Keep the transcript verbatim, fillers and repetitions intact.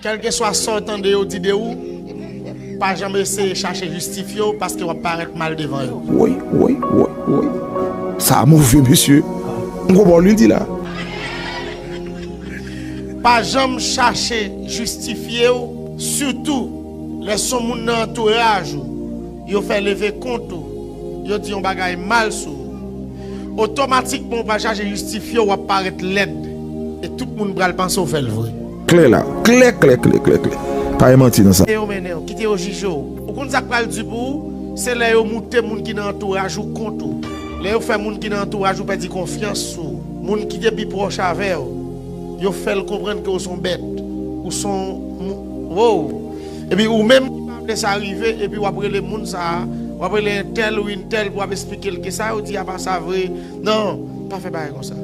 Kèlkeswa sa w tande yo di de ou, pa janm eseye chache jistifye w paske w ap parèt mal devan yo. Woy, woy, woy, woy. Sa a move, mesye. M konprann li di la. Pa janm chache jistifye w, sitou lè s on moun nan antouraj ou, yo fè leve kont ou, yo di yon bagay mal sou ou. Otomatikman, ou pa chache jistifye w, w ap parèt lèd. E tout moun pral panse w fè l vre. Klè la. Klè, klè, klè, klè, klè. Pa gen manti nan sa. Kite yo mennen w, kite yo jije w. Ou konn sa k pral di pou ou? Se lè yo moute moun ki nan antouraj ou kont ou. Lè yo fè moun ki nan antouraj ou pèdi konfyans sou ou. Moun ki te pi pwòch avè w, yo fè l konprann ke w s on bèt. Ou s on mou-, wow. Epi ou menm ki pa vle sa rive, epi w ap rele moun sa a, w ap rele entèl ou entèl pou w ap esplike l ke sa yo di a pa sa vre. Non, pa fè bagay konsa.